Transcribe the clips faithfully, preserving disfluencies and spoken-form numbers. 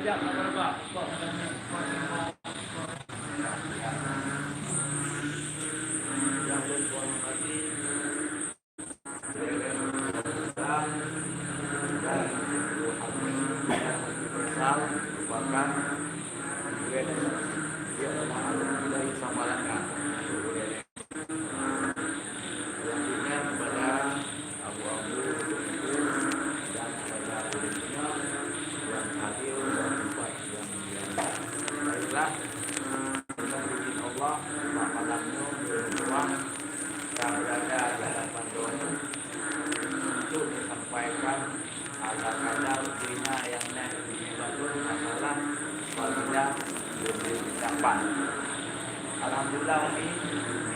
Siap, sabar, Pak. Pak, sabar. Selanjutnya kepada abu-abu dan kepada ulama yang hadir dan tempat yang mulia. Baiklah, dengan izin Allah, bak malam nyoe, di rumah, ka berada di hadapan droeneuh untuk disampaikan ala kadar dina nyang na dibalut masalah fadilah buleuen Sya'ban. Alhamdulillah, umi,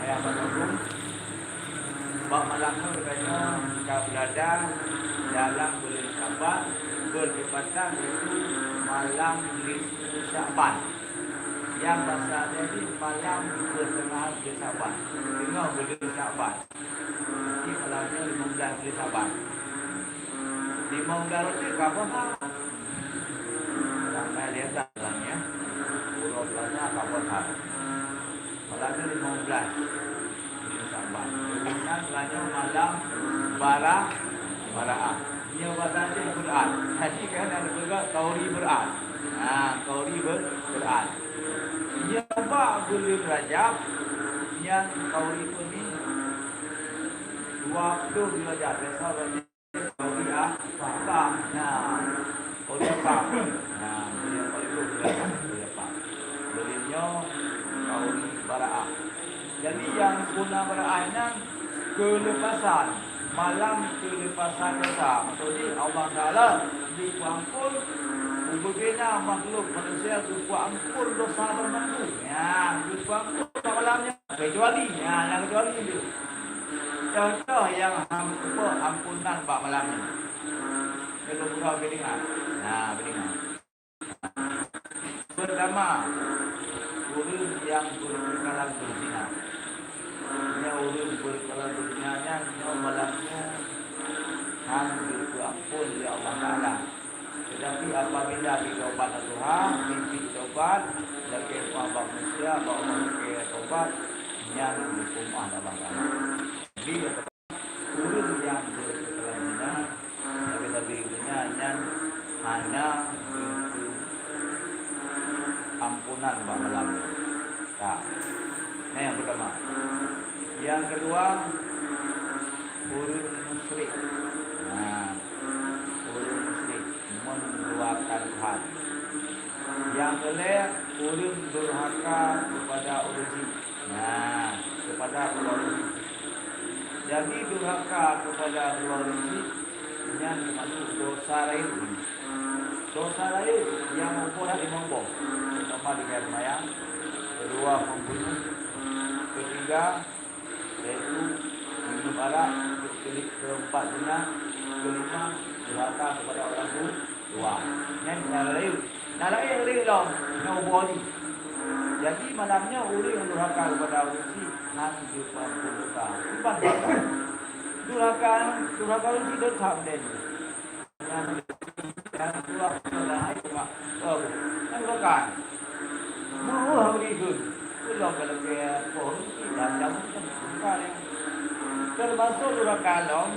ayah bandum, bak malam nyoe geutanyoe ka berada dalam buleuen Sya'ban, bertepatan yaitu malam nisfu Sya'ban. Nyang bahasa Arab jih malam pertengahan buleuen Sya'ban, teungoh buleuen Sya'ban. Jadi malam nyoe limong belas buleuen Sya'ban. Limong belas roti ka puasa. Ramai lihat dalam ya. Puluh belasnya ka puasa. Malam nyoe limong belas buleuen Sya'ban. Kemudian selanjutnya malam bara, baraah. Nyoe bahasa Aceh Quran. Jadi kan ada juga kauri Quran. Ha, kauri ber-, Quran. Nyoe bak buleuen Rajab, nyan kauri peuet ni dua puluh Rajab. Biasa Rajab kauri apa? Nah, kauri apa? Nah, buleuen kauri peuet Rajab, kauri apa? Buleuen nyoe kauri baraah. Jadi nyang guna baraah nyan keulepasan. Malam keulepasan dosa. Maksud jih, Allah Taala geupeuampôn, ubena makhluk manusia geupeuampôn dosa banmandum. Nyan, geupeuampôn bak malam nyan. Kecuali, nyan, nyan kecuali tu. Contoh nyang hana ampunan bak malam nyan. Keudua, beudeungoe. Nah, beudeungoe. Pertama, ureuëng nyang berkenalan berzina. Nyoe ureuëng berkenalan berzina nyan, nyoe malam nyoe hana geupeuampôn lé Allah Taala. Tetapi apabila geutaubat laju, mimpi taubat, lakée meuah bak manusia, bak Allah lakée taubat, nyan geupeumaáh lé Allah Taala. Jadi, ureuëng nyang berkenalan berzina, tapi-tapi ureuëng nyan, nyan hana geupeuampunan bak malam nyoe. Ka. Nah, nyang pertama. Nyang keudua, ureuëng musyrik. Nah, ureuëng musyrik menduakan Tuhan. Nyang keulhée, ureuëng durhaka keupada ureuëng syik. Nah, keupada keuluwarga. Jadi, durhaka keupada keuluwarga nyan teumasuk dosa rayeuk. Dosa rayeuk nyang muphom limong boh, peurtama tinggai seumayang, keudua pembunuh, keutiga yaitu minum arak, keuli-, keumpat zina, keulima durhaka keupada ureuëng tu-, Dua. Nyan, nyan rayeuk. Nyan rayeuk lom, nyoe ubah jih. Jadi, malam nyoe ureuëng durhaka keupada ureuëng syik hana geupeuampôn dosa. Iban dosa. Durhaka, durhaka ureuëng syik dosa model nyoe. Nyan, nyan, nyan durhaka. Meu'ah ureuëng. Ulôn ka lagée poh ruti dan jamu buka nyan. Teumasok durhaka lom,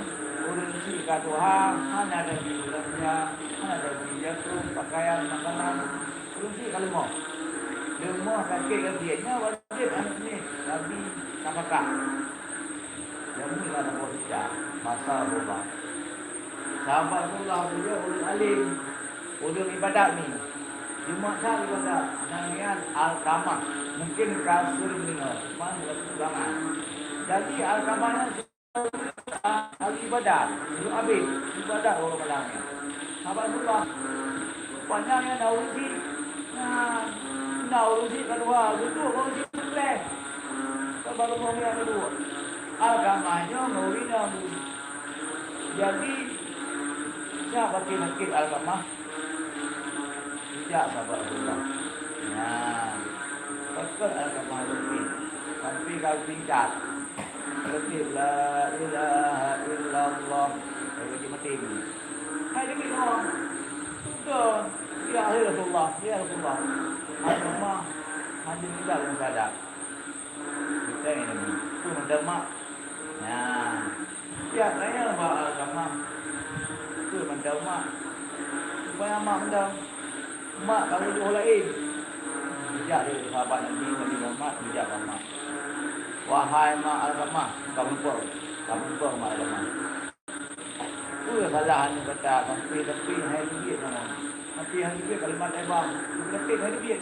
ureuëng syik ka tuha, hana lagi beulanja, hana lagi jaroe, pakaian, makanan, ureuëng syik ka leumoh. Leumoh sakét ka biet, nyan wajéb aneuk miet, Nabi nafakah. Jamu ka leumoh sida, masa berubah. Sahabat Rasulullah beliau ureuëng alim. Ureuëng ibadat ni, jimat that ibadat, nan nyan Alkamah. Mungkin ka seuring deungoe, cuma lagée bangai. Jadi, Alkamah nyan ahli ibadat, ureuëng abéh, ibadat uroe malam nyan. Sahabat Rasulullah, rupanya nyan na ureuëng syik. Nah, na ureuëng syik ka tuha, geuduek ureuëng syik teukleh. Sahabat Rasulullah nyan geuduek. Alkamah nyoe ngon ureuëng inong. Jadi, siat sakét-sakét Alkamah, geujak sahabat Rasulullah. Nah, pakon Alkamah leupie, sampai ka pingsan. Leupie, "La ilaha illallah." Hai, leupie maté. Hai, leupie ngon. Beutôi. Ya, "Ya Rasulullah, ya Rasulullah, Alqamah hana meuninggai dalam keuadaan." Geutanyong Nabi, "Peue mantong mak?" Nyan, siat nyan bak Alqamah, "Peue mantong mak?" Supaya mak mantong. Mak ka lheueh laén. Geujak lé sahabat Nabi, Nabi Muhammad, geujak bak mak. "Wahai mak Alqamah," ka meulumpoe, ka meulumpoe mak Alqamah. "Peue salah aneuk gata sampoe tapi hai teubiet nama? Tapi hai teubiet kalimat thaibah, tapi hai teubiet.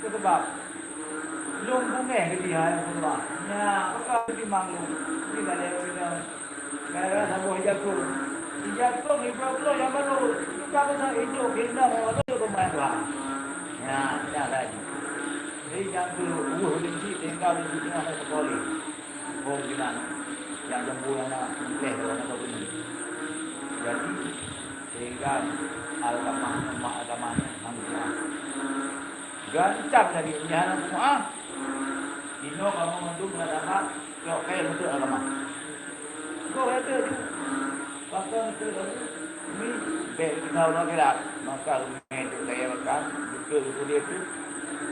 Peue sabab?" "Lôn beungéh keudéh, hai Rasulullah. Nyan, maka teutimang lôn. Di dalam dunia. Gara-gara saboh ija krueng. Ija krueng ibrah-ibrah nyang barô. Itu ka masa hidup, hidup nyang barô, pemain Tuhan." Nyan, nyan lagèe. Jadi, nyang keu ueh ulôn cit, sehingga ulôn cit teungoh sekolah. Oh, gimana? Nyang lembu nyang na, leh, nyang na, jadi, sehingga Alqamah, mak Alqamah nyan, hana meutuah. Gancang jadi, nyan hana meutuah. Inoe kamoe mandum na dapat, cok kayèe meutuah Alqamah. Goh kata tu. Pakon tu lalu, ni bèk geutanyoe akhirat. Maka rumoh tu kaya makan, beutôi geupeudeh tu.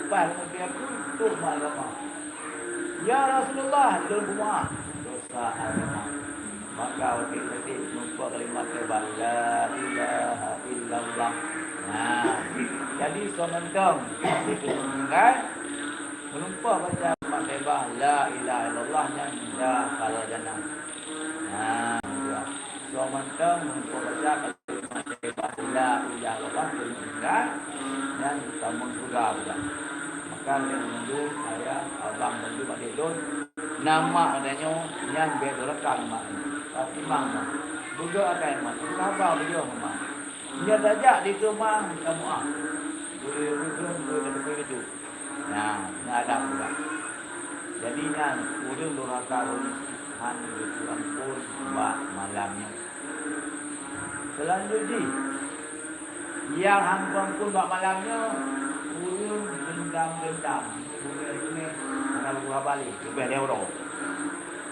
Pas rumoh tu, tu mak Alqamah. "Ya Rasulullah, lôn peumeu'ah dosa Alqamah." Maka watèe tadi meumeu'ah kalimat thaibah, "La ilaha illallah." Nah, jadi soe mantong meuninggai, meulumpoe baca kalimat thaibah, "La ilaha illallah," nyan dakhalal jannah. Nah, ya. Soe mantong meulumpoe baca kalimat thaibah la ilaha illallah, keu meuninggai, nyan tamong syeuruga juga. Maka lôn mandum ayah, abang mandum adik lôn, na mak geutanyoe, nyan bèk durhaka mak. Tapi mak, mak. Beugöt akai mak, haba beujeuet mak. Nyan tajak di teuma kamoe ah. Boleh beugöt, boleh beugöt. Nah, nyan adab juga. Jadi nyan, ureueng durhaka ureueng han geupeuampôn bak malam nyoe. Seulanjut jih, nyang han geupeuampôn bak malam nyoe, ureueng deundam-deundam, beungéh-beungéh, hana geuhaba lé, leubeh lé uroe.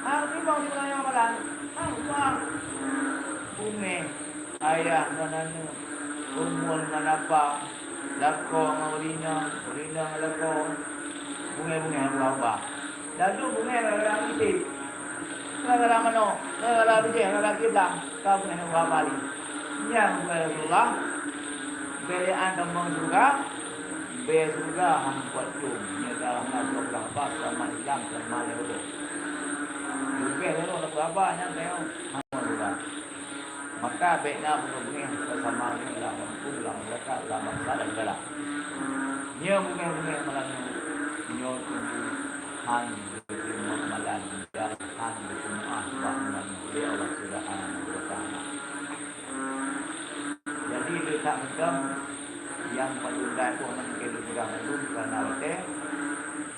Han teurimong sibeuna nyang malam, han kuat. Beungéh, ayah ngon aneuk, umur ngon apa, lakoe ngon ureueng inong, ureueng inong ngon lakoe, beungéh-beungéh haba-haba. Ladôm beungéh gara-gara miseue, gara-gara manok, gara-gara bijéh, gara-gara kiblang, ka beungéh haba-haba lé. Nyan buet Rasulullah, bèk lé an tamong syeuruga, bèk syeuruga han kuat com, nyan ka hana dua blah bas sama Islam sama lé uroe. Leubeh lé uroe haba-haba nyan teuh hana syeuruga. Maka bèk na beungoh-beungoh sesama ureueng lam gampông, lam masyarakat, lam bansa dan negara. Nyoe beungoh-beungoh malam nyoe, nyoe teungku han geuteurimong malam dan han geuteumeunah bak malam lé Allah Subhanahu wa Taala. Jadi, leutak meuteum nyang padum dai poh ngon keu lôn peugah mandum karena watèe,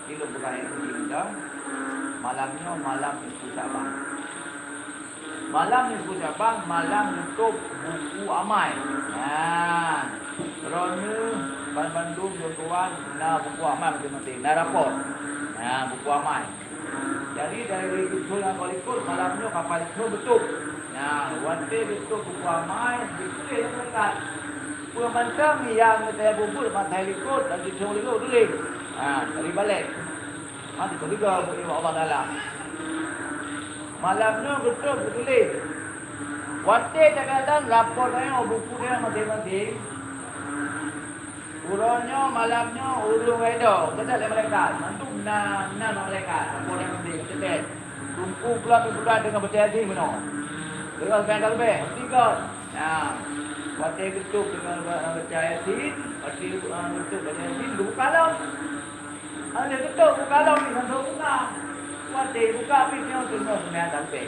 di lôn peugah nyang tinggi, malam nyoe malam Nisfu Sya'ban. Malam Nisfu Sya'ban, malam neutôb buku amai. Nah, droeneuh banmandum lôn tuan na buku amai maséng-maséng, na rapot. Nah, buku amai. Jadi, dari tujoh lam likot, malam nyoe ka paléng tujoh beutôb. Nah, watèe beutôb buku amai, dituléh lam malaikat. Peue mantong nyang geutanyoe buet masa likot, dan tujoh likot tuléh. Nah, dari balèe. Mati keudua bak Allah Taala. Malam nyoe beutôb geutuléh. Watèe takalon rapot tanyoe, buku tanyoe maséng-maséng, uroe nyoe, malam nyoe, ureueng reda, teutab lé malaikat. Mandum na, na malaikat, rapot tanyoe maséng-maséng teutab. Teungku pula, pula deungon baca Yasin meunoe. Deungon seumbahyang leubeh, tiga. Nah, watèe beutôb deungon baca Yasin, watèe, ah, beutôb baca Yasin, geubuka lom. Hana geutôb buka lom, nyan buka. Watèe buka pih nyoe teungoh seumayang sampé.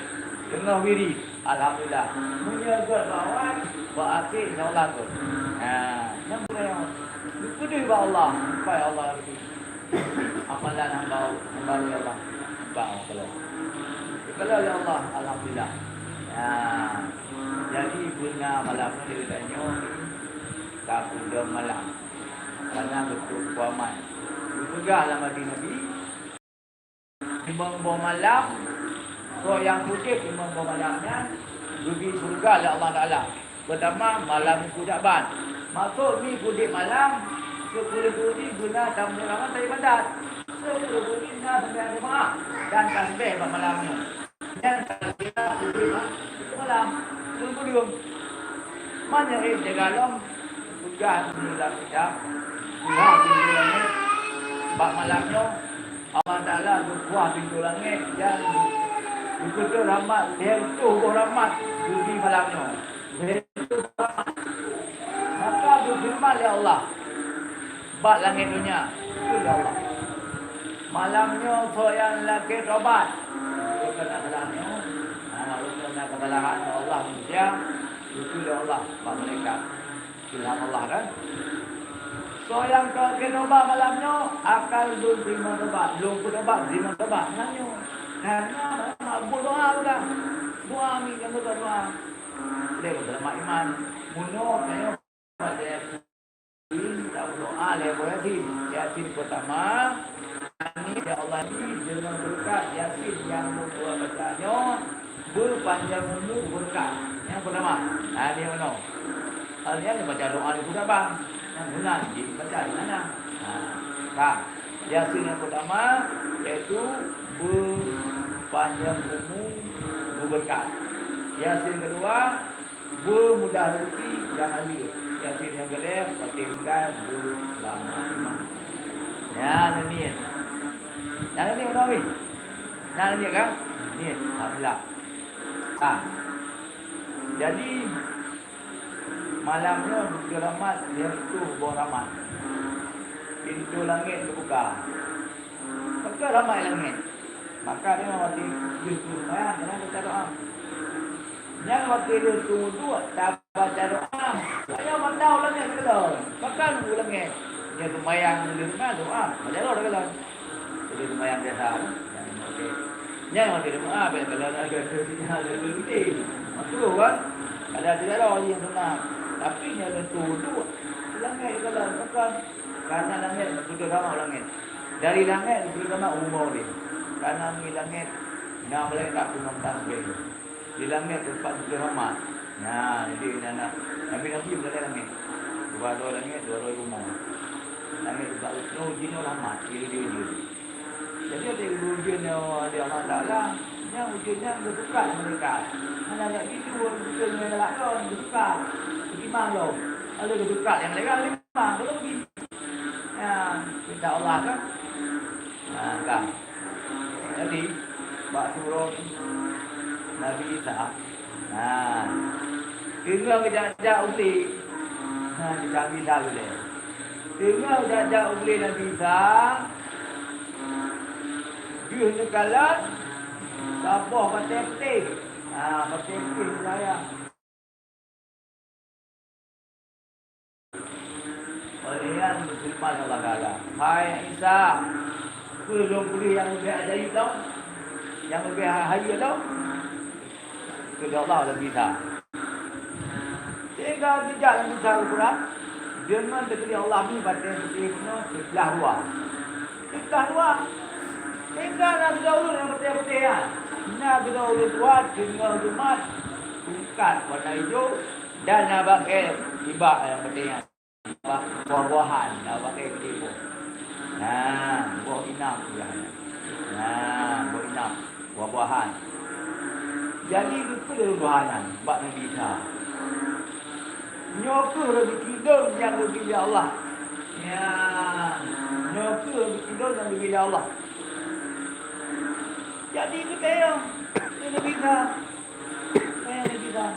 Teungoh wirid. Alhamdulillah. Meunyoe gèt bak awai, bak até, insya Allah gèt. Ha, nyan bukan nyoe. Geupeudeuh bak Allah, sampai Allah geupeudeuh. Amalan hamba, hamba ya Allah. Hamba Allah. Kalau ya Allah, alhamdulillah. Ha. Jadi beuna malam nyoe geutanyoe ka pudong malam. Karena beutôi kuaman. Geupeugah lam hadih Nabi, limong boh malam, soe nyang udép limong boh malam nyan, geubri syeuruga lé Allah Taala. Peurtama, malam Nisfu Sya'ban. Maksud mi udeb malam, sikureueng ureueng beuna tameuseulamat dari ibadat. Sikureueng ureueng na seumayang jeumaah dan tasbih bak malam nyoe. Nyan tasbih bak malam, sikureueng-kureueng. Meunyoe jaga lom, peugah di dalam kitab, peugah pintoe langét. Bak malam nyoe, Allah Taala geupeugah pintoe langét dan geupeuteuh rahmat, lhèe reutôh boh rahmat di malam nyoe. Maka geufeureuman lé Allah bak langét donya, kheun lé Allah, "Malam nyoe soe nyang lakèe tobat?" Bukan malam nyoe. Ha, bukan na keusalahan Allah manusia, kheun lé Allah bak malaikat. Ilham Allah kan? "Soe nyang lakèe tobat malam nyoe, akan lôn teurimong tobat, lôn peutobat, teurimong tobat malam nyoe." Karena malam buet doa bukan? Doa mi nyang buet doa. Lé beusama iman. Bunoe tanyoe pada Yasin, tadoa lé boh Yasin. Yasin pertama, amin ya Allah, deungon beureukat Yasin nyang lôn baca nyoe, beupanjang umu beureukat. Nyang pertama, nah, dia meunoe. Hal nyan baca doa di Kuta Bang. Nyang meunan jih baca di mana? Ha, ka. Yasin nyang pertama, yaitu beupanjang umu, beubeureukat. Yasin kedua, beumudah rezeki dan alir. Yasin nyang keulhèe, patéh tinggai, beuseulamat iman. Nyan niet. Nyan niet, Nabi. Nyan niet kan? Niet. Alhamdulillah. Ha. Jadi, malam nyoe geupeukeureumat lhèe reutôh boh rahmat. Pintoe langét geubuka. Pakon rahmat langét? Maka nyoe watèe lheueh seumayang, jangan baca doa. Nyan watèe lheueh seuwudu, tabaca doa. Nyoe mata u langét keudroe. Pakon u langét? Nyoe seumayang lheueh seumayang doa. Baca doa keudroe. Jadi seumayang biasa, kan? Nyan watèe, nyan watèe doa, bèk kalau ada, ada, ada, ada, ada, makruh, kan? Ada, ada, ada orang yang sunat. Tapi nyan lheueh seuwudu, langét keudroe, pakon? Karena langét, beutôi sama langét. Dari langét, beutôi sama uroe dia. Karena di langét, na malaikat peungoh tasbih. Di langét teumpat beutôi rahmat. Nah, jadi aneuk nabi-nabi beugalak langét. Dua droe langét, dua droe rumoh. Langét teumpat uroe jinoe rahmat, di ujeuen. Jadi, ada ujeuen nyoe di Allah Taala, nyang ujeuen nyan geuteukat malaikat. Hana lagèe jih ujeuen nyang galak lom geuteukat. Beutimang lom. Lalu geuteukat nyang malaikat, beutimang, lalu beugi. Ya, perintah Allah kan. Nah, kan. Jadi, bak surah Nabi Isa, nah, teungoh geujak-jak u glé, nah, Nabi Isa ulèe. Teungoh geujak-jak u glé Nabi Isa, deuh neukalon saboh batèe putéh. Nah, batèe putéh sayang. Óh lheueh nyan geufeureuman Allah Taala, "Hai Isa, peue lôn peugah nyang leubeh ajaéb lom? Nyang leubeh ha-, hayeue lom?" Kheun Allah lom Isa. Sehingga geujak lom Isa u kuburan, deungon teukeudi Allah mi batèe putéh nyoe siblah dua. Siblah dua. Sehingga na sidroe ureueng nyang batèe putéh nyan. Na sidroe ureueng tuha teungoh geumat tungkat warna ijo, dan na bak kèe ibak nyang batèe nyan. Buah-buahan, na bak kèe geude boh. Nah, boh inab, ya. Nah, boh inab, buah-buahan. Jadi, geukheun lé ureueng tuha nyan bak Nabi Isa, "Nyoe kheueh reuzeki lôn nyang geubri lé Allah." Ya, "Nyoe kheueh reuzeki lôn nyang geubri lé Allah." Jadi, geutanyong lé Nabi Isa, Hai Nabi Isa,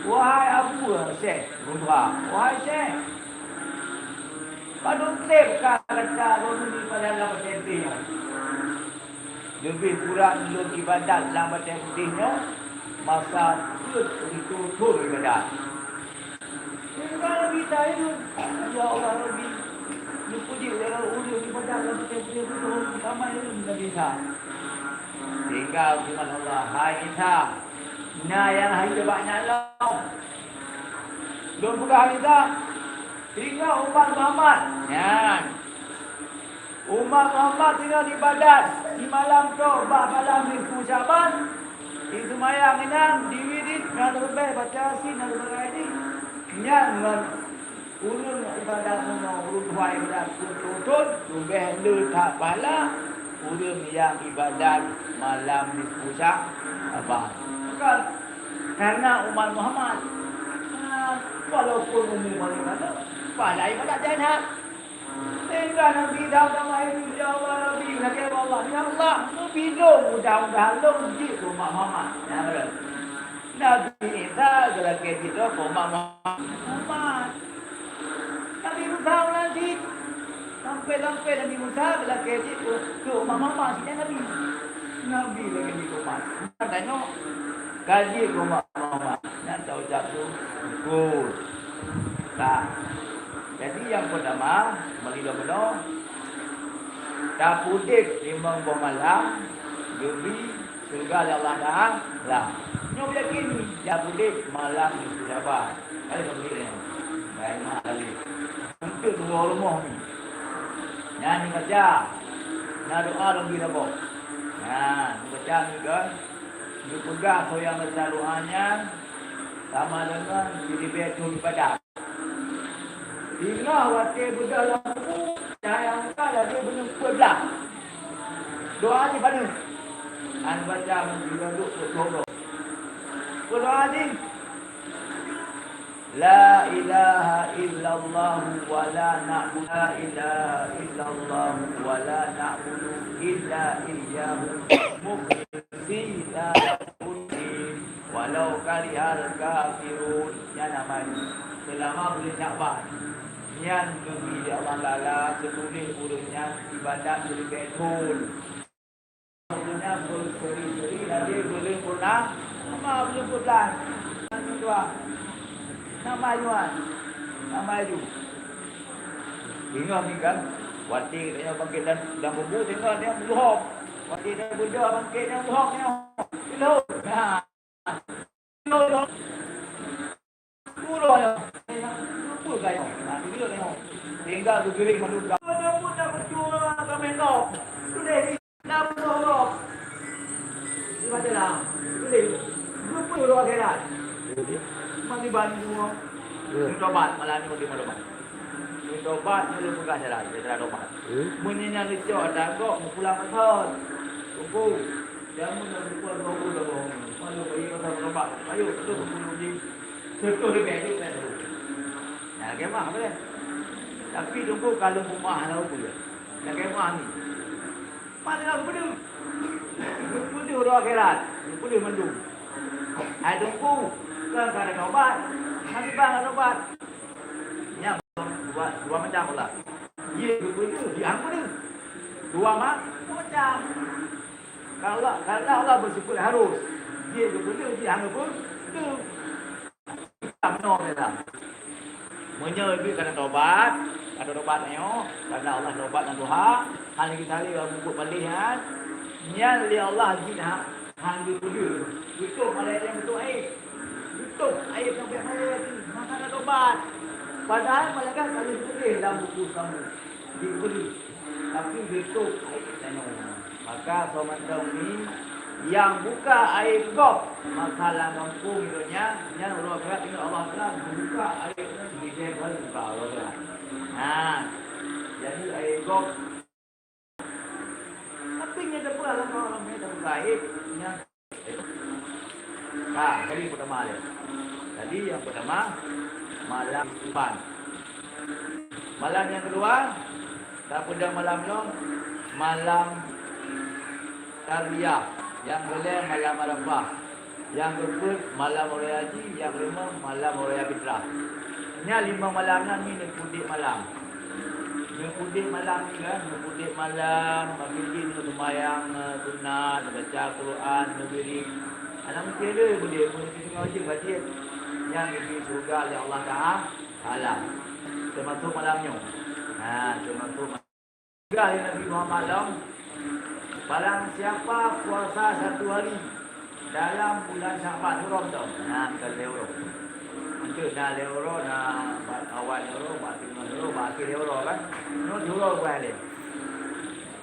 "Wahai Abu Syekh," ureueng tuha, "Wahai Syekh, padum trép ka gata banmandum pada lam batèe putéh nyoe? Leubeh kurang lôn ibadat lam batèe putéh nyoe masa peuet reutôh thôn ibadat." Sehingga Nabi Isa hireuen, "Ya Allah Rabbi, neupeujeuet lé ureueng ibadat lam batèe putéh nyoe, ramai ureueng Nabi Isa." Sehingga feureuman Allah, "Hai Isa, na nyang hayeue bak nyan lom." Lôn peugah Isa, "Teungoh umat Muhammad." Nyan. Umat Muhammad teungoh ibadat simalam tok bak malam nisfu Sya'ban, diseumayang inan, diwirit, ngon reubèh, baca Yasin, ngon reubèh. Nyan ngon Ureuëng ibadat sunat, ureuëng tuha ibadat sunat, leubeh le that pahala ureuëng nyang ibadat malam nisfu Sya'ban. Bukan karena umat Muhammad, walaupun umur paling lama, pahala ibadat jai that. Sehingga Nabi Daud sama itu, "Ya Allah, Rabbi," lagée Allah, "Ya Allah, neubi lôn mudah-mudahan lôn jeuet keu umat Muhammad." Nah, Nabi Isa geulakée jidroe keu umat Muhammad. Nabi Musa ulang cit. Sampai-sampai Nabi Musa geulakée jidroe keu umat Muhammad, sibak Nabi. Nabi lagée jidroe umat. Tanyoe, ka jeuet keu umat Muhammad. Nyan taucap tu syukur. Nah, jadi nyang peutama, meulilong-lilong, tapeudeb limong boh malam, geubi syeuruga lé Allah Taala. Nyoe yakin, jak udeb malam Minggu Sabat. Kali peubuet nyoe. Baik, mak kali. Untuk dua rumoh ni. Nyan neubaca. Na doa lom di saboh. Nah, neubaca ni kan. Neupeugah soe nyang baca doa nyan sama deungon siribée thon ibadat. Singoh watée beudôh lam kubu, cahya muka lagée buleuen peuet blaih. Doa jih paneuk. An baca meusidroe duek peuet droe. Peue doa jih? La ilaha illallah wa la na'budu, la ilaha illallah wa la na'budu illa iyyahu mukhlisina lahuddin. Walau karihal kafirun, nyan nama jih. Seulama buleuen Syakban, nyan geubri lé Allah Taala seutuléh ureuëng nyan ibadat siribée thon. Ureuëng nyan beuseri-seri lagée buleuen purnama, buleuen peuet blaih. Nyan dua. Nama nyoe? Nama laju? Ingat ni kan, watée tanyoe bangkét lam, lam kubu, teuingat tanyoe meuhom. Watée tanyoe beudôh bangkét tanyoe meuhom nyoe. Ilhom. Nah. Tinggal geugiring mandum. Mati ban semua. Tobat malam ni, mati tobat. Tobat ni lu peugah jalan, dia telah tobat. Meunyoe nyan licok ata gok, meupulang meuthon. Tunggu. Jameun lam lupa dua puluh dua boh. Malu bagi pasal berobat. Ayo, betul, betul, betul. Betul, dia bengkok, kan, tu. Nah, lagée mah, apa dia? Tapi tunggu kalau rumah lah, apa dia? Lagée mah ni. Mana lah, betul? Betul, orang akhirat. Betul, mandum. Hai, tunggu. Kan, kan ada obat. Nanti bang ada obat. Nya, dua, dua macam pula. Ye, betul, dia hang betul. Dua ma-, macam. Kalau, kalau Allah bersifat harus, dia gubernur, dia hana pun, tu. Kita menolak dia. Meunyoe lebih kena tobat, kena tobat nyoe, karena Allah tobat dan doa, hal kita lagi buat balik kan. Nyan lé Allah jin ha, hang di kudu. Itu malaikat yang betul air. Itu air sampai malaikat lagi. Maka ada tobat. Padahal malaikat tak boleh tulis dalam buku kamu. Diberi. Tapi beutôi aib tanyoe. Maka soe mantong ni nyang buka aib gob masa lam gampông geuh nyan, nyan uroe akhirat ingat Allah Taala buka aib nyan di level buka Allah Taala. Ha. Jadi aib gob. Tapi nyan dah pula lama orang ni dah buka aib nyan. Ha, jadi pertama dia. Jadi yang pertama, malam Jumat. Malam yang kedua, tak pada malam nyoe, malam Tarwiyah. Yang boleh malam Arafah. Yang keempat, malam Raya Haji. Yang kelima, malam Raya Fitrah. Nyan lima malam nyan ni neupudek malam. Neupudek malam ni kan, neupudek malam, pagi ni neuseumayang, eh, sunat, neubaca Quran, neuwirid. Anak mungkin ada boleh, boleh kita ngaji baca. Yang lebih surga oleh Allah Taala. Termasuk malam nyoe. Ha, termasuk malam. Surga oleh Nabi Muhammad lom. Barang siapa puasa satu hari, dalam bulan Syakban, uroe tau. Nah, bukan lhèe uroe. Untuk na lhèe uroe, na bak awal lhèe uroe, bak teungoh lhèe uroe, bak akhé lhèe uroe kan. Nyoe lhèe uroe bukan lhèe.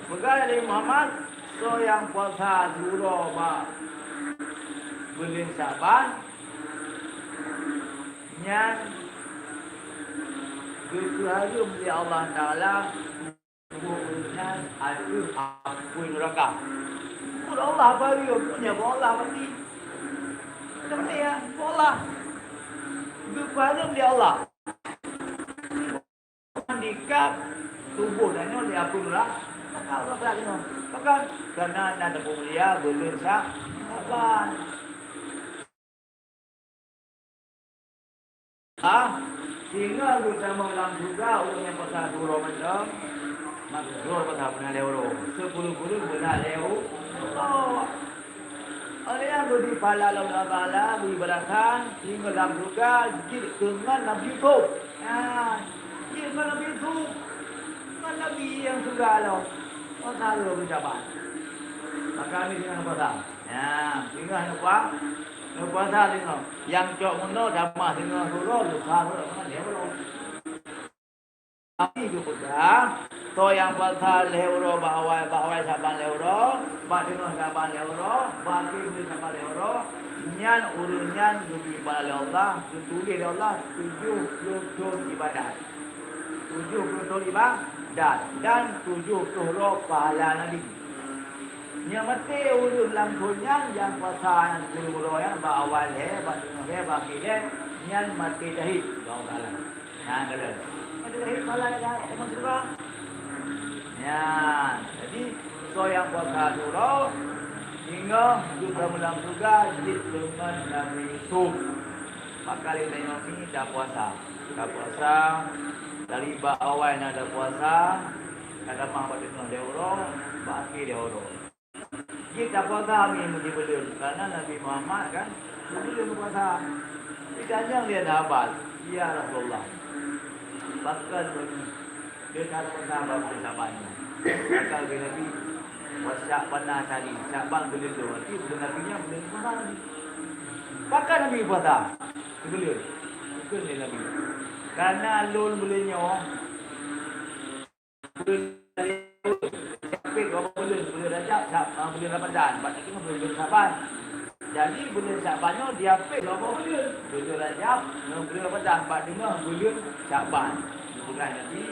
Peugah lé Muhammad, soe nyang puasa siuroe bak buleuen Syakban, nyan geupeuhareuem lé Allah Taala tuboh ureuëng nyan ateueh apui neuraka. Buet Allah bareu, punya buet Allah pasti. Seperti ya, buet Allah. Geupeuhareuem lé Allah. Dikab tuboh tanyoe lé apui neuraka. Maka Allah Taala nyoe. Maka, karena na teupeumulia buleuen Sya-, Syaban. Ah, singoh geutamong lam syeuruga ureuëng nyang puasa siuroe mantong, maka siuroe puasa beuna lhée uroe, sikureueng-kureueng beuna lhée uroe. Oleh nyang geubri pahala lom Allah Taala, geubri balasan, singoh lam syeuruga, jeuet keu ngon Nabi Yusuf. Nah, jeuet ngon Nabi Yusuf. Ngon Nabi nyang syeuruga lom. Puasa lhée uroe Syaban. Maka nyoe singoh puasa. Nyan, singoh neupuasa, neupuasa singoh. Nyang cok meunoe tamah singoh siuroe, lusa siuroe, mangat lhée uroe. Tapi geupeugah, soe nyang puasa lhée uroe bak awai, bak awai Syaban lhée uroe, bak teungoh Syaban lhée uroe, bak akhé buleuen Syaban lhée uroe, nyan ureuëng nyan geubri pahala lé Allah, geutuléh lé Allah tujoh ploh thon ibadat. Tujoh ploh thon ibadat dan tujoh ploh uroe pahala Nabi. Nyang maté ureuëng lam thon nyan nyang puasa nyang sikureueng uroe nyan bak awai lhée, bak teungoh lhée, bak akhé lhée, nyan maté syahid. Allahu Taala. Nyan kata. Maté syahid pahala nyan, teuma syeuruga. Nyan. Jadi, soe nyang puasa siuroe, singoh jeuet keu lam syeuruga, jeuet keu ngon Nabi Yusuf. Maka lé tanyoe ni tapuasa. Tapuasa dari bak awai na tapuasa, ka tamah bak teungoh lhée uroe, bak akhé lhée uroe. Jeuet tapuasa mi meusibuleuen, karena Nabi Muhammad kan sibuleuen puasa. Ditanyong lé sahabat, "Ya Rasulullah, pakon lôn lôn harôh puasa bak buleuen Syaban nyoe?" Maka geujaweueb Nabi, "Wa Sya'bana syahri, Syaban buleuen lôn." Berarti buleuen Nabi nyan buleuen puasa. Pakon Nabi puasa sibuleuen? Geukheun lé Nabi, "Karena lôn buleuen nyoe, buleuen Rajab, dua buleuen, buleuen Rajab, Syab-, ah, buleuen Ramadan, bak teungoh buleuen Syaban. Jadi, buleuen Syaban nyoe diapit dua buleuen, buleuen Rajab ngon buleuen Ramadan, bak teungoh buleuen Syaban." Geupeugah Nabi,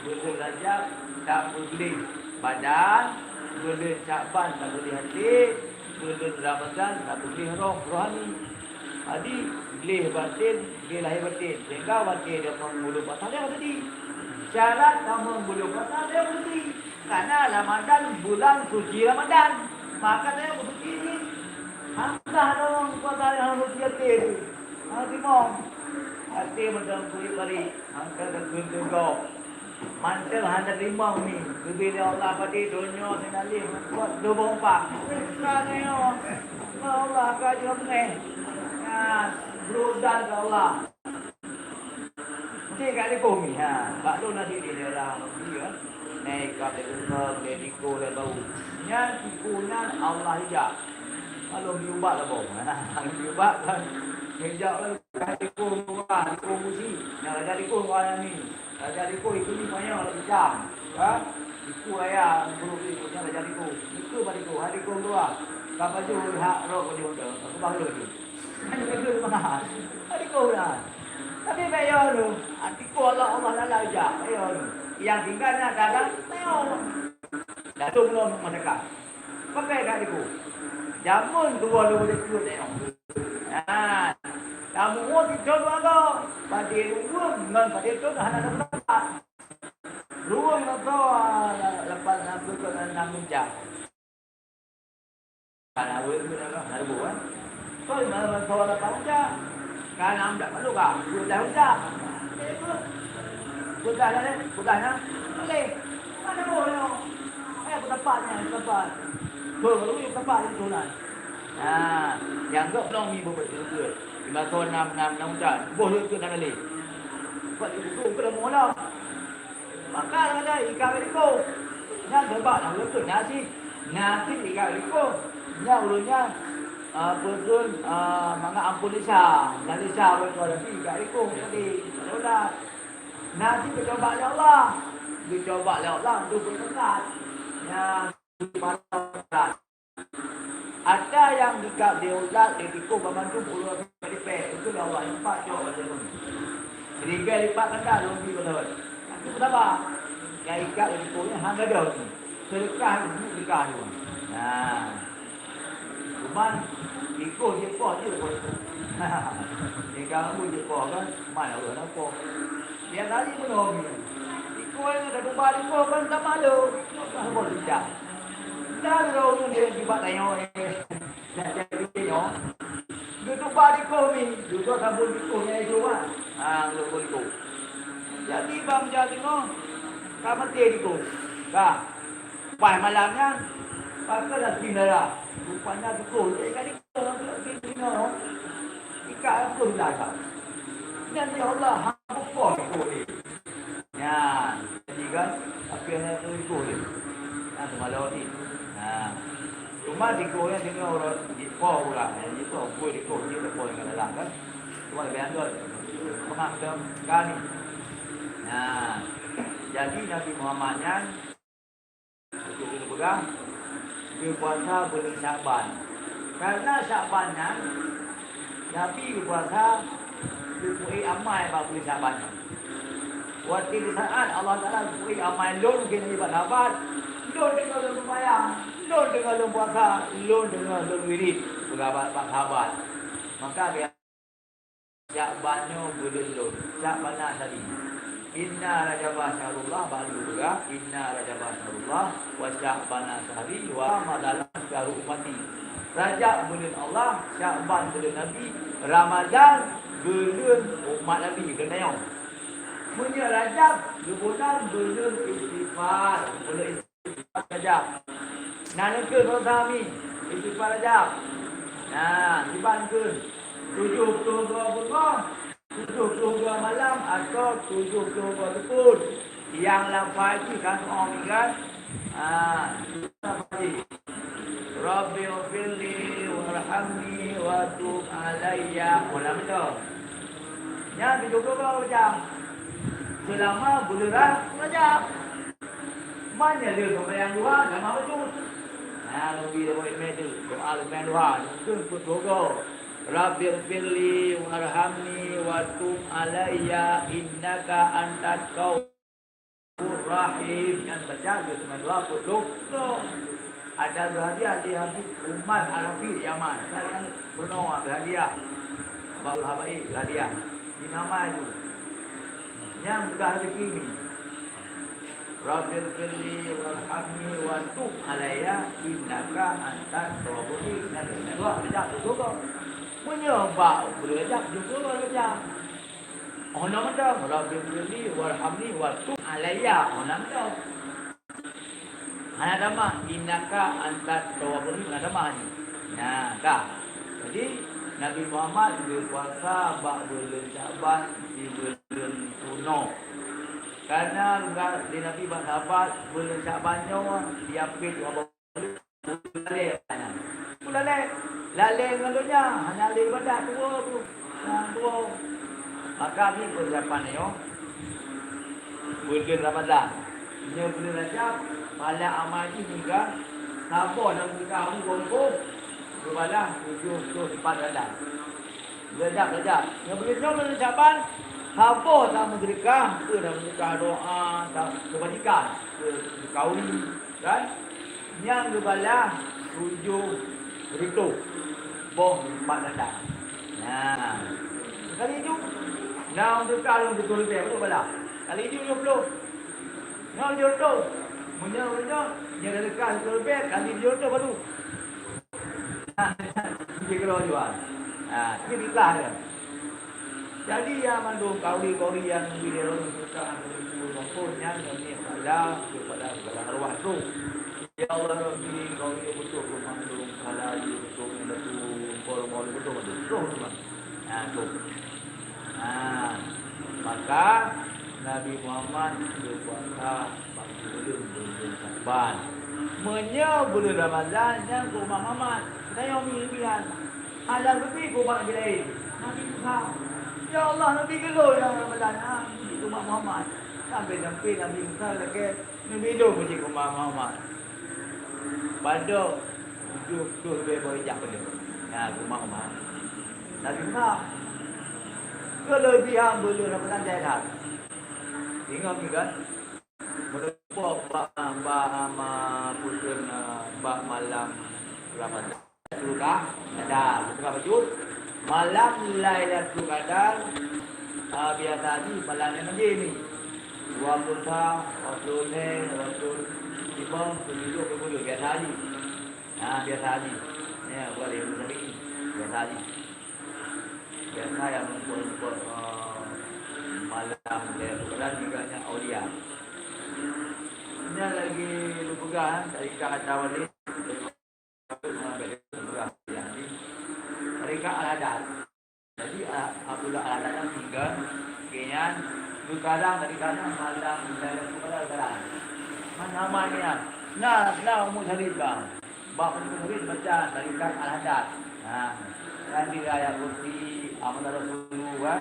"Buleuen Rajab tapeugleh badan, buleuen Syaban tapeugleh até, buleuen Ramadan tapeugleh roh, rohani." Jadi, gleh baten, gleh lahé baten. Sehingga watée tamong buleuen puasa lheueh tadi. Syarat tamong buleuen puasa lheueh tadi. Karena Ramadan bulan suci Ramadan. Maka tanyoe beusuci jih. Hana tamong puasa nyang suci até teuh. Hana timong. Até mantong kulit bari. Angka takheun teugob. Mantong hana teurimong mi, geubri lé Allah padé donya sinalih meukuat dua boh umpang. Ka nyoe, Allah ka jeuet beungéh. Nyan, beurudan keu Allah. Mesti ka likung mi, ha. Bak lôn na di daerah Mekah, ya. Naik kapal besar, dari Tiko dan bau. Nyan Tiko nyan Allah ijak. Lalu diubat lah boh. Diubat kan. Ngejak lalu. Raja Tiko murah, Tiko Musi. Nyan Raja Tiko murah ni. Raja Tiko itu ni payah lah bincang. Ha? Itu ayah guru ni punya Raja Tiko. Itu Pak Tiko, Raja Tiko dua. Kapa jauh hak roh kau jauh tu. Aku baru tu. Kan kau tu mahal. Raja Tiko dah. Tapi payah tu. Raja Tiko Allah, Allah Taala aja. Payah tu. Yang tinggal nak dagang, payah. Datuk belum masyarakat. Pakai kat Tiko. Jameun dua ribu dua puluh tengok. Ha. Kamu mau tidur dua go. Pada rumah ngan pada tu dah ada tempat. Ruang motor lapan ratus ke enam jam. Kan awal tu dah ada buat. Kau malam motor lapan jam. Kan am dak perlu kah? Sudah udah. Sudah dah, sudah dah. Boleh. Mana boleh? Eh, aku tempat ni, tempat. Baru tempat itu lah. Ha, nyang gop nong mi beubeut-beut. Lima thon nam, nam, nam ujan. Boh leuet keu nam lé. Buat ibu tu keu dah mula. Maka ada ikan liko. Nyan sebab dah leuet keu nasi. Nasi ikan liko. Nyan ulun nyan, ah, peutreun, ah, mangat ampun Isa. Dan Isa beutôi lagi ikan liko tadi. Kalau dah nasi geucoba lé Allah. Geucoba lé Allah untuk berdekat. Nyan Ata nyang dikab di ulat, di tikôh, banmandum ureueng dipèk, itu Allah nyang pat cok bak jameun. Tinggai lipat ganda lôn bi beutôi. Tapi beusaba. Nyang ikat lé tikus nyan hana gadôh. Seudeukah, seudeukah juga. Nah. Cuman, tikus jipoh jeuet. Tinggai jipoh kan, man ureueng na poh. Biasa jih bunoe nyan. Tikus nyan ka tuba tikus kan sama lôn. Kan boh sijak. Dah lôn nyan dia jibat tanyoe. Nyoe, geutuba tikus mi, dudoe sabon tikus nyang ijo, ha, geutuba tikus. Jadi, bang jak teungoh, ka maté tikus. Ka. Pas malam nyan, pakon dah sindara. Rupanya tikus, jadi ka tikus, tikus, tikus. Ikat tikus dah ka. Nyan, ya Allah, hana bukoe tikus ni. Nyan, jadi kan, tapi hana teungku dia. Nyan, teumalo ni. Ha. Cuma tikus nyan tinggal orang jipo pula. Nyan jipo, bui tikus, dia tak boleh dalam kan. Cuma lebih andal. Pengam dan kan. Nah, jadi Nabi Muhammad nyan, untuk dia pegang, dia puasa bulan Syaban. Karena Syaban nyan, Nabi puasa geupeuék amai bak buleuen Syaban nyan. Watèe di saat Allah Taala geupeuék amai lôn keu Nabi bak sahabat, lôn deungoe lôn seumayang, lôn deungoe lôn puasa, lôn deungoe lôn wirid, peugah bak, bak sahabat. Maka Syaban nyoe buleuen lôn, Sya'bana syahri. Inna Rajaba syahrullah, bak lôn peugah, Inna Rajaba syahrullah, wa Sya'bana syahri, wa Ramadana syahru ummati. Rajab buleuen Allah, Sya'ban buleuen Nabi, Ramadan buleuen umat Nabi, buleuen tanyoe. Meunyoe Rajab, geuboh nan buleuen istighfar, buleuen istighfar Rajab. Nah, neukeuh dosa mi, istighfar Rajab. Nah, kiban keuh tujoh ploh dua beungoh, tujoh ploh dua malam atau tujoh ploh dua teupon. Nyang lafai jih kan, oh, kan? Ah, Rabbighfirli warhamni wa tub alayya. Ulang beutôi. Nyan tujoh ploh dua baca. Seulama buleuen Ra-, Rajab. Man nyan lheueh seumayang duha, sama beutôi. Nah, Nabi dah buat mè tu. Doa seumayang duha. Mungken peuet ploh dua. Rabbighfirli warhamni wa tub alayya innaka antat tawwabur rahim. Nyan baca lheueh seumayang duha peuet ploh dua. Ada hadiah di Habib Umar Al-Habib Yaman. Saya pernah ada hadiah. Baru habai hadiah. Di nama itu. Nyang mudah rezeki ni. Rabbighfirli warhamni wa tub alayya innaka antat tawwabur rahim. Nah, doa baca tu juga. Meunyoe bak beureuja juga baca. Oh, nama dah. Rabbighfirli warhamni wa tub alayya. Oh, nama dah. Hana tamah, innaka antat tawwabur rahim, hana tamah ni. Nah, ka. Jadi, Nabi Muhammad geupuasa bak buleuen Sya'ban sibuleuen peunoh. Karena di Nabi bak sahabat, buleuen Sya'ban nyoe diapit Allah. Lalé, lalé ngon donya, hana lé ibadat dua tu. Nah, dua. Maka ni persiapan nyoe. Buleuen Ramadhan. Nyoe buleuen Rajab, pahala amal jih hingga saboh lam kitab Abu Gongkong, geubalah tujoh ploh empat darajat. Rajab, Rajab. Nyoe buleuen nyoe buleuen Syaban, saboh tameuseudeukah, keu tameuseudeukah doa, ta-, keubajikan, keu kawi, kan? Nyan geubalah tujoh reutôh boh empat darajat. Nah, sekali tu, na untuk kali tujoh leubeh, berapa balah? Kali tujoh puluh. Nyoe tujoh reutôh. Meunyoe, meunyoe, nyoe dah dekat tujoh leubeh, kali tujoh reutôh baru. Nah, dia kira jual. Nah, ini fitnah dia. Jadi, ya, mandum kauli-kauli nyang geubri lé Rasul Sultan Abdul Ghani Muhammad nyan kami pada kepada, kepada arwah tu. Ya Allah Rabbi, kauli beutôi mandum, kalau beutôi mandum, kor mau beutôi mandum. Roh tu, Bang. Ha, tu. Ha, maka Nabi Muhammad berpuasa Bagi ulôn buleuen Syaban. Meunyoe buleuen Ramadhan, nyan keu umat Muhammad. Tanyoe mi-mian. Hana geubi keu umat Nabi laén. Nabi Musa, "Ya Allah, neubi keu lôn nyang Ramadhan." Ah, keu umat Muhammad. Sampai-sampai Nabi Musa lakée neubi lôn keu umat Muhammad. Padub tujoh ploh leubeh boh ijab keu lôn. Nah, keu umat Muhammad. Nabi Musa. Keulebihan buleuen Ramadhan jai that. Ingat ni kan? Meureumpok bak, bak, ma-, peue kheun, bak malam Ramadhan. Lailatul Qadar, Lailatul Qadar bacut. Malam Lailatul Qadar, ah, biasa jih malam nyang lagèe ni. Dua puluh sa, dua puluh lhèe, dua puluh limong, dua puluh tujoh, dua puluh, biasa jih. Nah, biasa jih. Ya, boleh, boleh. Biasa jih. Biasa nyang mumpung-mumpung, eh, malam Lailatul Qadar juga nyan aulia. Nyan lagi lôn peugah, eh, tarikat Hatta Wali, tarikat Al-Haddad. Jadi, ah, Abdullah Al-Haddad nyan tinggal, keu nyan, geukarang tarikat nyan malam Lailatul Qadar geukarang. Mana aman nyan? Nah, nah, Ummu Syarif bang. Bak murit baca tarikat Al-Haddad. Ha. Kan di ayat kursi, Amana Rasulullah, kan?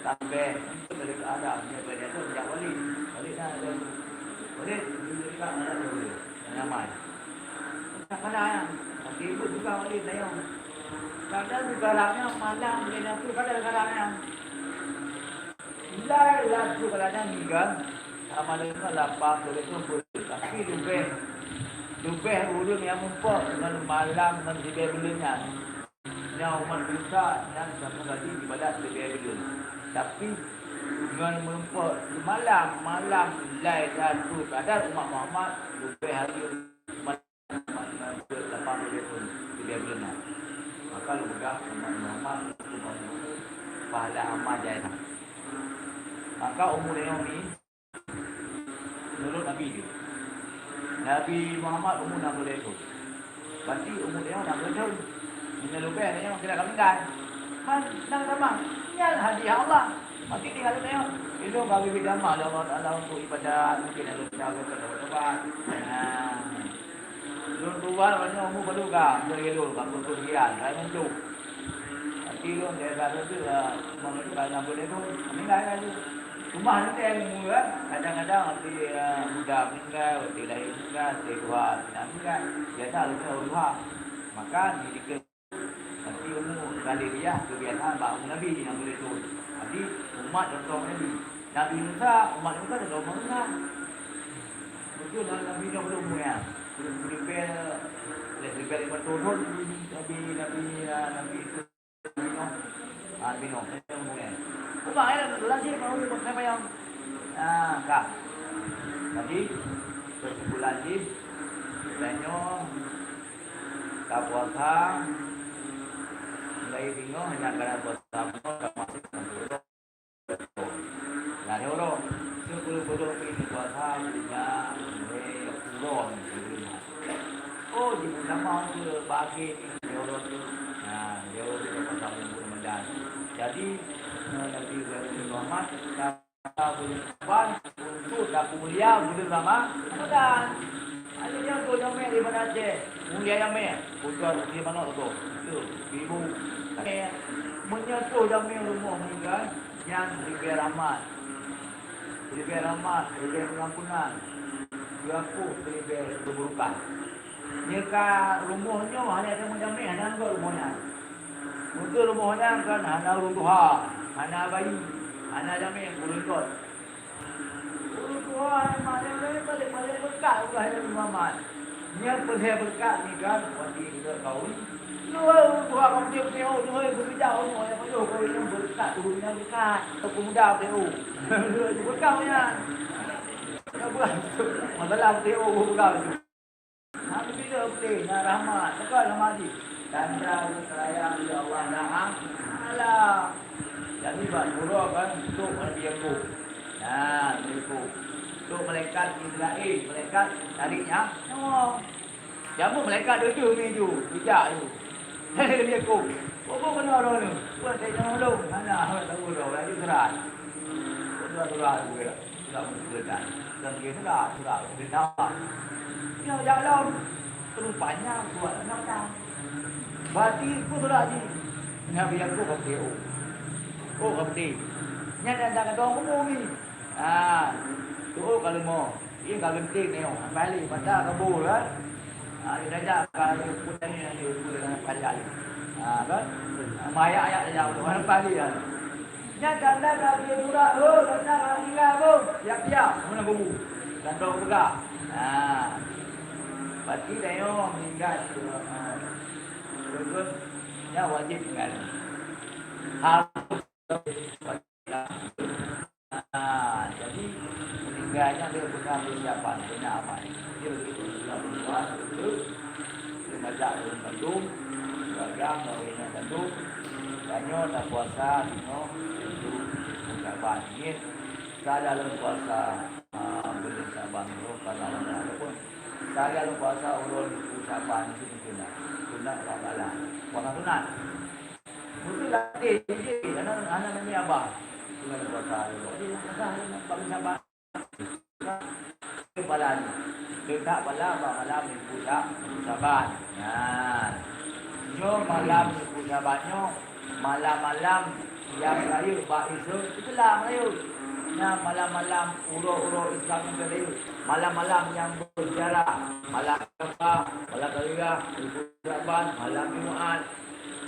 Sampai dari keadaan dia boleh tu, sejak balik. Balik dah, dia balik, dia tarikat Al-Haddad dulu. Yang aman. Kadang-kadang, tapi ibu juga balik, tayang. Kadang juga rangnya malam, dia nak tu, kadang-kadang. Lailatul Qadar nyan ninggai, sama deungon lapan puluh lhèe buleuen, tapi leubeh, leubeh ureueng nyang mumpok ngon malam ngon sibèe buleuen nyan. Nyan umat Isa nyan sama lagi ibadat sibèe buleuen. Tapi ngon mumpok malam, malam Lailatul Qadar umat Muhammad leubeh hari lapan puluh thon, tiga buleuen na. Maka lôn peugah umat Muhammad, pahala amal jai na. Maka umu tanyoe mi, menurut Nabi tu. Nabi Muhammad umu enam puluh thon. Berarti umu tanyoe enam puluh thon. Meunyoe leubeh tanyoe kira ka meuninggai. Han, nang tamah. Nyan hadiah Allah. Maka tinggai tanyoe. Ilôn ka geubri damah lé Allah Taala untuk ibadat, mungkin ada cara bertobat. Nah. Lôn tuan awaknyan umu padum ka, lôn ilôn ka peuet thon sekian, ka meucok. Tapi lôn desa lôn tu, ah, umu lôn tu ka enam puluh thon, meuninggai laju. Cuma ni teuh umu kan, kadang-kadang masih, ah, muda meuninggai, masih lahé meuninggai, masih tuha meuninggai. Biasa lôn tu tuha. Maka ni dikeue Tapi umu Galilea keubiasaan bak umu Nabi nyang boleh thon. Jadi, umat contoh Nabi. Nabi Musa, umat Musa contoh umat Musa. Beutôi Nabi Nuh dulu umu nyan. Belum seribu, lé seribu lima ratus thon Nabi, Nabi, Nabi Nuh. Ah, Nabi Nuh, umu nyan. Umat nyan lazim umu sampai yang, ah, ka. Jadi, kesimpulan jih, tanyoe Ka puasa, mulai bingung hanya karena puasa penuh, ka masih enam puluh. Nah, dia orang, sepuluh puluh ini puasa, punya, eh, kurang, gitu. Oh, di pertama tu bagi ni, dia orang tu. Nah, dia orang tu puasa bulan Ramadan. Jadi, eh, Nabi Ibrahim Muhammad, Saban untuk tapeumulia buleuen Rama-, Ramadan. Akhirnya tu jamé di Banda Aceh. Mulia jamé. Putra di manok tu. Tu, ibu. Meunyoe tu jamé rumoh meuninggai, nyan leubeh rahmat. Leubeh rahmat, leubeh pengampunan. Geupeuleubeh keburukan. Nyeuka rumoh nyoe hana teumeujamé, hana anggôt rumoh nyan. Mungken rumoh nyan kan hana ureueng tuha, hana bayi, hana jamé, ureueng kot. Ureueng tuha nyang paléng, paléng, paléng beureukat ulah Nabi Muhammad. Nyang peureulèe beureukat nyan kan, watèe geutanyoe kawen. Nyoe ureueng tuha ka meuteuk-teuk, nyoe geukeujak rumoh nyang pajoh kawen nyan beureukat, ureueng nyan beureukat. Peumuda meuteuk. Beureukat nyan. Masalah meuteuk, beureukat. Hana beutôi, na rahmat. Teuka rahmat jih. Tanda sayang lé Allah Taala. Jadi, bak uroe kan, trok Nabi Yakub. Nah, Nabi Yakub. Trok malaikat Israel, malaikat tarék nya-, nyawa. Jameun malaikat dua-dua mi ju, bijak ju. Nabi Yakub. Bobo keunoe droeneuh. Buet saya jangan ulôn. Hana, hana tahu dah, laju serat. Surat-surat tu ya. Sudah bersebelah. Dan dia sudah, sudah bersebelah. Dia jalan. Rupanya buat binatang. Berarti pun sudah ji. Nabi Yakub ka putih. Oh, ka putih. Nyan dah, dah kata orang umum ni. Ha. Tu, oh, kalau mau. Iya ka genting ni, oh. Balik, pasal kabur, kan? Ha, dia dah jak, kalau dia pun tadi, dia pun dengan pasal. Ha, kan? Mayak-ayak dah jak, orang balik, kan? Nyan tanda ka beujeuet urat, oh, tanda ka meuninggai, oh. Siap-siap, meunan kubu. Tanda peugah. Ha. Berarti tanyoe meuninggai sigoe. Ha. Beutôi, nyan wajéb tinggai. Harus. Ha, jadi meuninggai nyan lé beuna peusiapan, beuna aman. Jadi begitu bulan puasa itu, Leumaja ureueng bandum, ureueng agam, ureueng inong bandum, tanyoe tapuasa jinoe tujoh Syaban. Ngieng, saja lôn puasa, a, buleuen Syaban nyoe, karena Ramadan pun. Saja lôn puasa uroe tujoh Syaban, itu sunat. Sunat Allah Taala. Puasa sunat. Mungkin latih, hana, hana nami abah. Sunat puasa, jadi, puasa, buleuen Syaban. Pahala nyoe. Teutab pahala bak malam Minggu Sa-, Minggu Sabat. Nyan. Nyoe malam Minggu Sabat nyoe, malam-malam nyang rayeuk bak Islam, Islam rayeuk. Nyan malam-malam uroe-uroe Islam nyang rayeuk. Malam-malam nyang bersejarah. Malam Arafah, malam Khairiyah, Minggu Sabat, malam Jumat.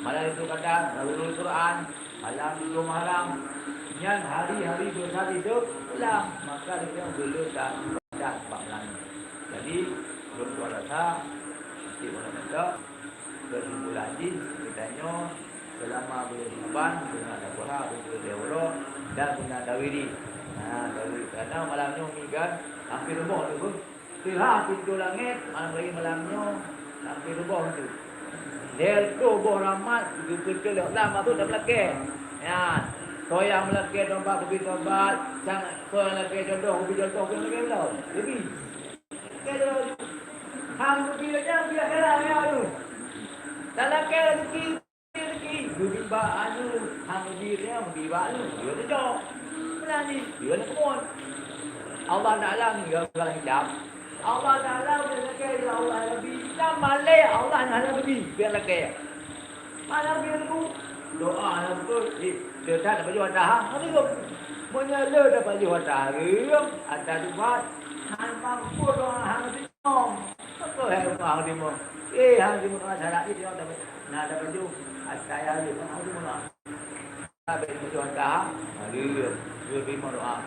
Malam Lailatul Qadar, Nuzulul Quran, malam Tujuh Muharram, nyan hari-hari besar Islam, maka lagèe nyan geuleueh ibadat bak malam nyan. Jadi, lôn tuan rasa, cit ureueng kata, kesimpulan jih, geutanyoe selama bulan Syaban, beuna tapuasa, beuna teurawih, dan beuna tawiri. Nah, tawiri. Karena malam nyoe mi kan, hampir rumoh tu pun. Teuhah pintoe langét, malam raya malam nyoe, sampoe ruboh tu. Lhèe reutôh boh rahmat geupeucok lé Allah masôk lam lakèe. Nyan, soe nyang meulakèe tobat, geubi tobat, sang-, soe nyang lakèe jodoh, geubi jodoh, geubi lakèe lom. Geubi. Lakèe jodoh. Han geubi lé nyan, geubi akhirat, ya Allah. Dan lakèe rezeki. Rezeki, geubi bak anu, han geubi nyoe, geubi bak anu, dia teucok. Meunan jih, dia nak keumon. Allah Taala ninggai segala hijab. Allah Taala udah kata, "Ya Allah, ya Rabbi," kita malèe Allah nyang hana geubi, biar lakèe. Malam minggu, doa hana beutôi, eh, dia tak dapat jawab dah, ha, hana geubi. Meunyoe le dapat jawab dah, reuem, ada dubat, han mampu doa hana geubi. Apa hai rumah hana geubi? Eh, hana geubi, syarat ni dia dapat. Nah, ada baju, ada kaya lagi, pun hana geumoe. Tapi baju hantar, ha, dia, dia terima doa.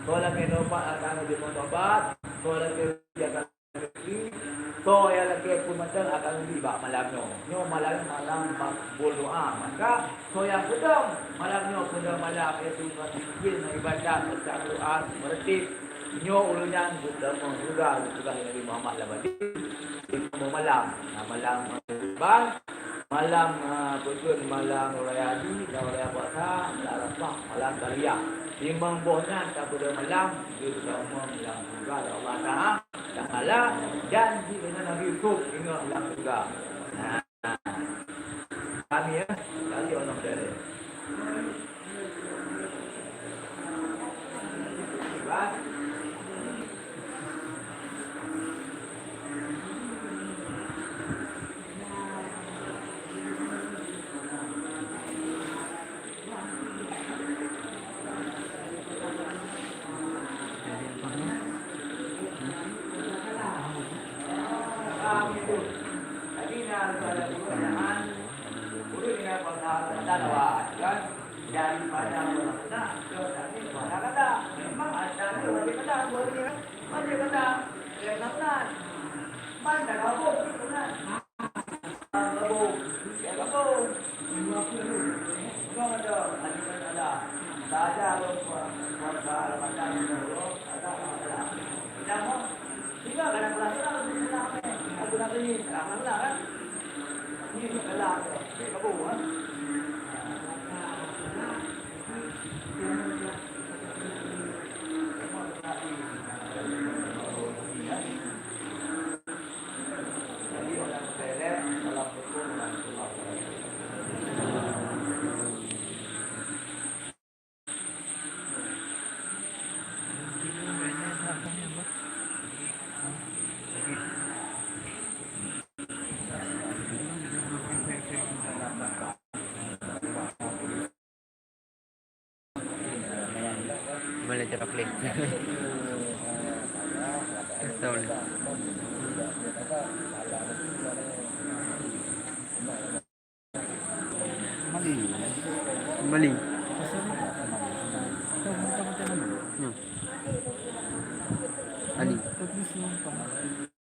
Soe lakèe tobat, akan geumoe tobat. Soe lakèe rezeki akan rezeki. Soe nyang lakèe peue mantong akan geubi bak malam nyoe. Nyoe malam, malam makbul doa. Maka, soe nyang peudong malam nyoe, peudong malam, iaitu ngon zikir, ngon ibadat, baca Quran, meureuti. Nyoe ureueng nyan geutamong syeuruga, geupeugah lé Nabi Muhammad lam hadis, limong malam. Nah, malam Syaban, malam, ah, peue kheun, malam raya haji, dan raya puasa, malam Arafah, malam tarwiyah. Limong boh nyan tapeudong malam, geutamong lam syeuruga lé Allah Taala, dan jih ngon Nabi Yusuf ingat lam syeuruga. Nah, kami, ya, kali orang dari. Daripada orang sunat ke tadi puasa kada. Memang ada ni wajib kada, boleh kan? Wajib kada. Dia sunat. Man dah gabung sunat. Gabung. Dia gabung. Memang ada wajib kada. Saja lo puasa Ramadan dulu, ada masalah. Tidak mau. Sehingga kadang-kadang orang sunat ni, aku nak beli, alhamdulillah kan. Boleh cakap boleh. Kembali. Kembali. tadi.